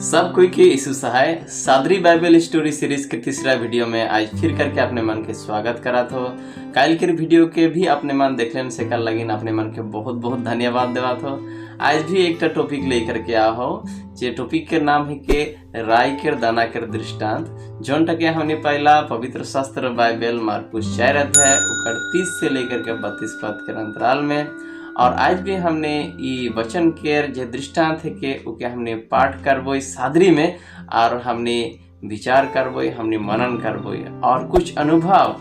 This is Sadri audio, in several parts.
सब कोई के यीशु सहाय सादरी बाइबल स्टोरी सीरीज के तीसरा वीडियो में आज फिर करके अपने मन के स्वागत करात हो। काल के वीडियो के भी अपने मन देखले से कर लगिन अपने मन के बहुत बहुत धन्यवाद देवात हो। आज भी एक टॉपिक लेकर के आ हो, जे टॉपिक के नाम है के राई के दाना के दृष्टांत, जोन के हमने पहला पवित्र शास्त्र बाइबल मार्कुस 4 अध्याय उकर 30 से लेकर के 32 पद के अंतराल में। और आज भी हमने ई वचन के जे दृष्टांत है के ओके हमने पाठ करबो सादरी में, और हमने विचार करबो, हमने मनन करबो और कुछ अनुभव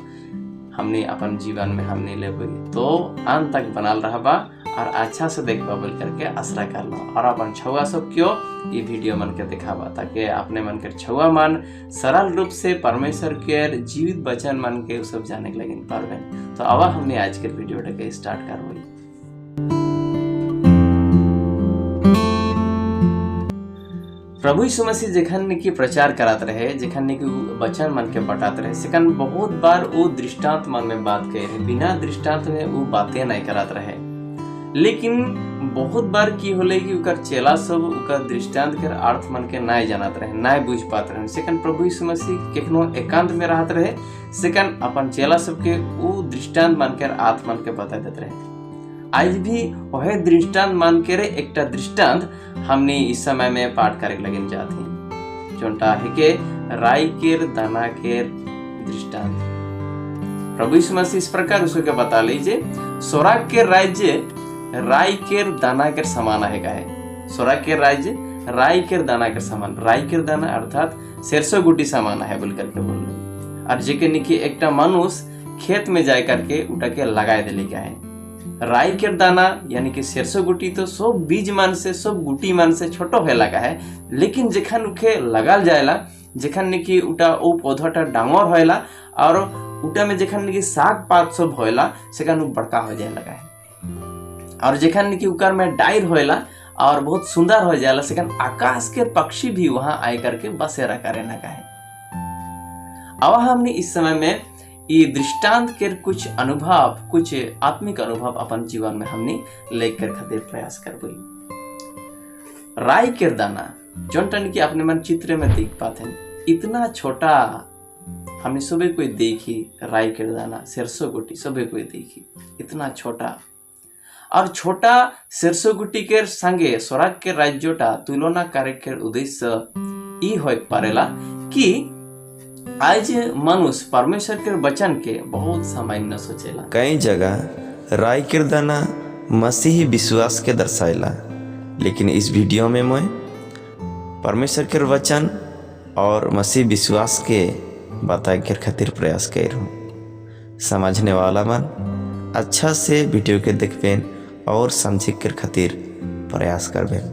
हमने अपन जीवन में हमने लेबो। तो अंत तक बनाल रहबा और अच्छा से देखबा बोल करके आसरा कर लो, और अपन छुआ सब क्यों ये वीडियो मन के दिखावा ताकि अपने मन के छुआ मन सरल रूप से परमेश्वर के जीवित वचन मन के सब जाने के लगिन पारबेन। तो अब हमने आज के वीडियो के स्टार्ट करबो। प्रभु यीशु मसीह जखन की प्रचार करात रहे, जखन की वचन मन के बटात रहे, सेकन बहुत बार वो दृष्टांत मन में बात कहे रहे, बिना दृष्टांत में वो बातें नहीं करात रहे। लेकिन बहुत बार की होले कि उकर चेला सब उकर दृष्टांत के अर्थ मन के नहीं जानत रहे, नहीं बुझ पात रहे। सेकन प्रभु यीशु मसीह केखनो एकांत में रहत रहे, सेकन अपन चेला सबके वो दृष्टांत मन के अर्थ मन के बता देते रहे। आज भी वह दृष्टांत मान के रे एकटा दृष्टांत हमने इस समय में पाठ करे लगिन जाते हैं, जोनटा है के राई केर दाना केर दृष्टांत। प्रभु यीशु मसीह इस प्रकार उसको के बता लीजिए, स्वर्ग के राज्य राई केर दाना के समान है का है। स्वर्ग के राज्य राई केर दाना के समान, राई केर दाना अर्थात सरसों गुटी समान है बोल करके बोल रहे। और जेके निकी एकटा मनुष्य खेत में जाय करके उठा के लगाए दिले का है। राई के दाना यानी कि सरसों गुटी तो सब बीज मान से सब गुटी मान से छोटो होए लगा है, लेकिन जखन उखे लगाल जाएला, जखन निकी उटा ओ पौधाटा डांगर होएला और उटा में जखन निकी साग पात सब होएला, सेखन उ बड़का हो जाए लगा है। और जखन निकी उकर में डायर होएला और बहुत सुंदर हो जाएला, सेखन आकाश के पक्षी भी वहाँ आए करके बसेरा करे लगा है। अब हमने इस समय में ये दृष्टांत के कुछ अनुभव, कुछ आत्मिक अनुभव अपन जीवन में हमने लेकर खातिर प्रयास करबो। राई के दाना जोन की अपने मन चित्र में देख पाते हैं, इतना छोटा हमने सुबह कोई देखी राई के दाना सरसों गुटी सुबह कोई देखी, इतना छोटा। और छोटा सरसों गुटी के संगे स्वर्ग के राज्यटा तुलना करे के उद्देश्य ई हो पारेला कि आज मनुष्य परमेश्वर के वचन के बहुत सामान्य सोचेला। कई जगह राई के दाना मसीही विश्वास के दर्शाएला, लेकिन इस वीडियो में मैं परमेश्वर के वचन और मसीह विश्वास के बताए के खातिर प्रयास कर हूँ। समझने वाला मन अच्छा से वीडियो के देखबेन और समझे के खातिर प्रयास करबेन।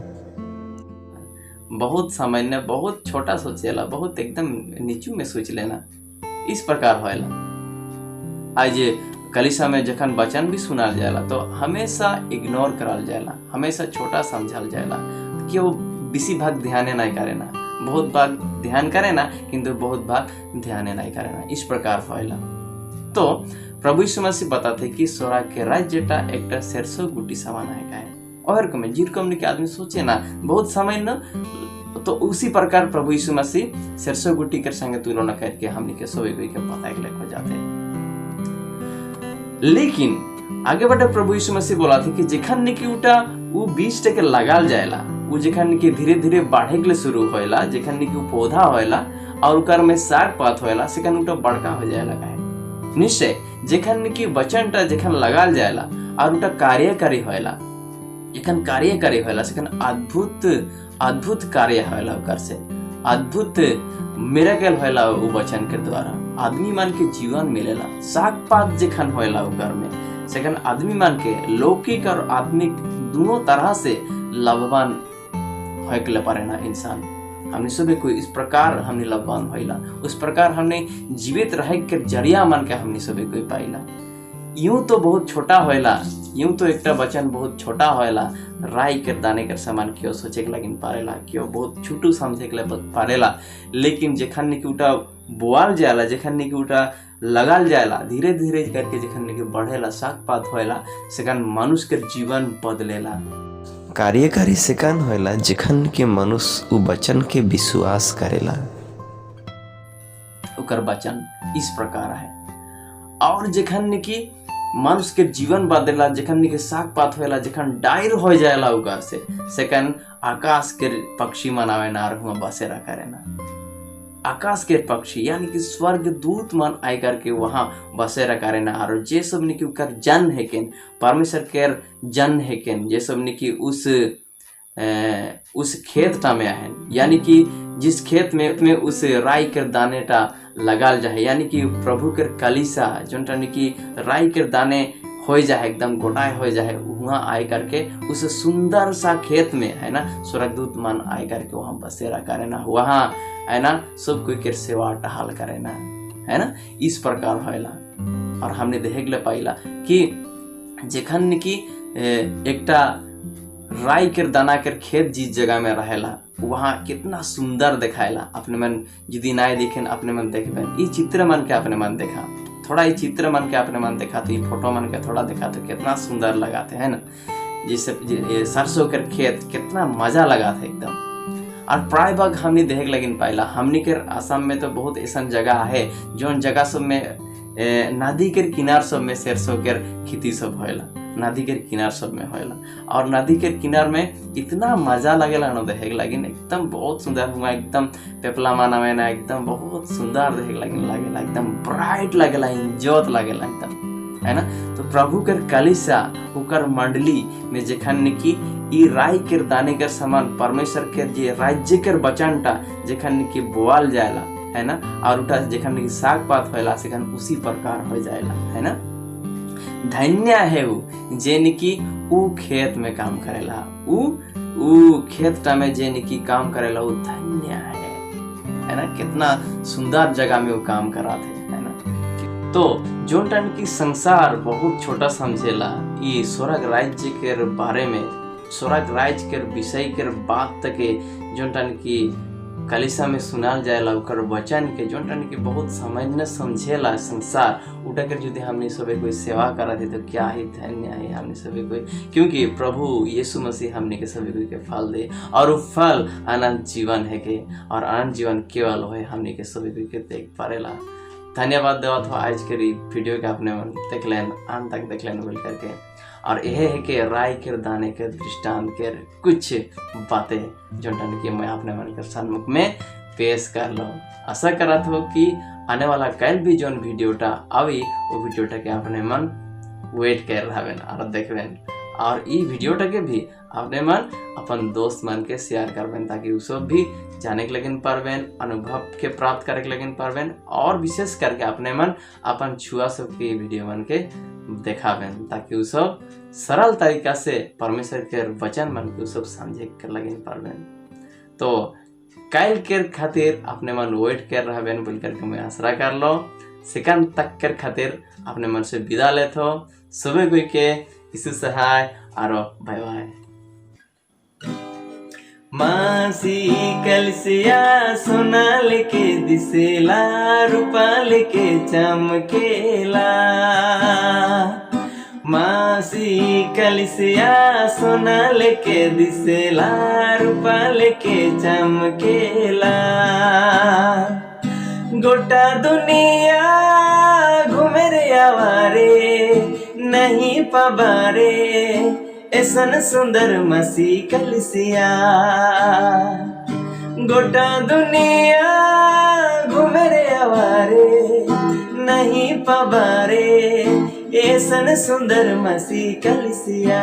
बहुत सामान्य, बहुत छोटा सोचेला, बहुत एकदम नीचू में सोच लेना, इस प्रकार होएला। आज कलिसा में जखन वचन भी सुनाल जाएला तो हमेशा इग्नोर कराल जाएला, हमेशा छोटा समझाल जाएला कि वो बेसी भाग ध्यान नहीं करे ना, बहुत भाग ध्यान करे ना किंतु बहुत भाग ध्यान नहीं करे ना, इस प्रकार होएला। तो प्रभु यीशु मसीह बताते कि स्वर्ग के राज्यटा एकटा सरसों गुटी समान है का है। और कम जिरकम के आदमी सोचे ना बहुत सामान्य, तो उसी प्रकार प्रभु यीशु मसीह सरसों गुटी के संगे तुलना करके हमने के सोए कोई के पता के हो जाते। लेकिन आगे बढ़े प्रभु यीशु मसीह बोला थे कि जखन निकी उटा वो बीज के लगाल जाएला, वो जखन निकी धीरे धीरे बढ़े के शुरू होएला, जखन निकी वो पौधा होएला और उकर में साग पात होएला, सेखन उटा बड़का हो जाएला है। निश्चय जखन निकी वचनटा जखन लगाल जाएला और उटा कार्यकारी होएला, जखन कार्यकारी होएला सेखन अद्भुत अद्भुत कार्य होएला, ओकर से अद्भुत मिरेकल होएला। वो वचन के द्वारा आदमी मन के जीवन मिलेला, साग पात जखन होएला ओकर में सेखन आदमी मन के लौकिक और आत्मिक दोनों तरह से लाभवान होए के पारे ना इंसान। हमने सुबह कोई इस प्रकार हमने लाभवान होइला, उस प्रकार हमने जीवित रहे के जरिया मन के हमने सुबह कोई पाइला। यूं तो बहुत छोटा होएला, यूं तो एकटा वचन बहुत छोटा होएला, राई के दाने के समान क्यों सोचे के लगिन पारेला, क्यों बहुत छोटू समझे के पारेला, लेकिन जखन निकी उटा बोआल जाएला, जखन निकी उटा लगाल जाएला, धीरे धीरे करके जखन निकी बढ़ेला, साग पात होएला, सेखन मनुष्य के जीवन बदलेला। कार्यकारी सेकन होला जखन के मनुष्य उ वचन के विश्वास करेला। ओकर वचन इस प्रकार है। और जखन कि मनुष्य के जीवन बदलेला, जखन कि साग पात होएला, जखन डायर हो जाएला उकर से सेकन आकाश के पक्षी मनावे ना और हुआ बसेरा करे ना। आकाश के पक्षी यानी कि स्वर्ग दूत मन आय करके वहाँ बसेरा करे ना। और जे सब निकी उकर जन है केन, परमेश्वर के जन है केन, जे सब निकी उस खेत टा में है, यानी कि जिस खेत में उस राई के दाने टा लगाल जाए, यानी कि प्रभु के कलीसा जोन टा निकी राई के दाने हो जाए, एकदम गोटाए हो जाए, वहाँ आय करके उस सुंदर सा खेत में है ना स्वर्गदूत मन आय करके वहाँ बसेरा करे ना, वहाँ है ना सब कोई के सेवा टहल करे ना, है ना। इस प्रकार होएला। और हमने देख ले पाइला कि जखन कि एकटा राई के दाना के खेत जिस जगह में रहेला वहाँ कितना सुंदर दिखाएला। अपने मन यदि नाय देखेन अपने मन देखबेन ई चित्र मन के अपने मन देखा, थोड़ा ई चित्र मन के अपने मन देखा तो ई फोटो मन के थोड़ा देखा तो कितना सुंदर लगाते हैं ना। जिससे सरसों के खेत कितना मजा लगाते एकदम। और प्राय भाग हमने देख लगिन पाइला, हमने के असम में तो बहुत ऐसा जगह है जोन जगह सब में नदी के किनार सब में सरसों के खेती सब होएला, नदी के किनार सब में होएला। और नदी के किनार में इतना मजा लगेला ना देखे लगिन, एकदम बहुत सुंदर हुआ, एकदम पेपला माना में ना एकदम बहुत सुंदर देखे लगिन लगेला, एकदम ब्राइट लगेला, इंजोत लगेला एकदम, है ना। तो प्रभु के कलीसिया उकर मंडली में जखन कि ई राई के दाने के समान परमेश्वर के जे राज्य के वचन टा जखन कि बोआल जाएला, है ना, और उठा जखन कि साग पात होएला सेखन उसी प्रकार हो जाएला, है ना। धन्य है उ जेन कि उ खेत में काम करेला, उ खेत टा में जेन कि काम करेला उ धन्य है ना। कितना सुंदर जगह में वो काम कराते है ना। तो जोन टन की संसार बहुत छोटा समझेला ई स्वर्ग राज्य के बारे में, स्वर्ग राज्य के विषय के बात तक के जोन टन की कलीसिया में सुनाल जाएला ओकर वचन के जोन टन की बहुत समझ न समझेला संसार उठा कर यदि हमने सबे कोई सेवा करा थे तो क्या ही धन्य है हमने सबे कोई, क्योंकि प्रभु यीशु मसीह हमने के सबे कोई के फल दे और वो फल अनंत जीवन है के, और अनंत जीवन केवल होए हमने के सबे कोई के देख पारेला। धन्यवाद देवत हो आज के वीडियो के अपने मन देख लेन, अंत तक देख लेन बोल करके। और यह है कि राय के दाने के दृष्टांत के कुछ बातें जो टन की मैं अपने मन के सन्मुख में पेश कर लो। आशा करत हो कि आने वाला कल भी जोन वीडियोटा आवी वो वीडियोटा के अपने मन वेट कर रहा है और देखবেन, और ई वीडियोटा के भी अपने मन अपन दोस्त मन के शेयर करবেन ताकि उ सब भी जाने के लगिन पारবেन, अनुभव के प्राप्त करे के लगिन पारবেन, और विशेष करके अपने मन अपन छुआ सब के वीडियो मन के देखाবেन ताकि उ सब सरल तरीका से परमेश्वर के वचन मन के उ सब समझे के लगिन पारবেन। तो कल के खातिर अपने मन वेट कर रहा बेन बोल करके मैं आसरा कर लो। सेकंड तक के खातिर अपने मन से विदा लेत हो। सुबह कोई के यीशु सहाय आरो बाय बाय। मासी कलसिया सोनाल के दिसेला, रूपाल के चमकेला। मासी कलसिया सोनाल के दिसेला, रूपाल के चमकेला। गोटा दुनिया घूमे रे आवारे नहीं पबारे, ऐसन सुंदर मसी कलसिया। गोटा दुनिया घूमे रे आवारे नहीं पबारे, ऐसन सुंदर मसी कलसिया।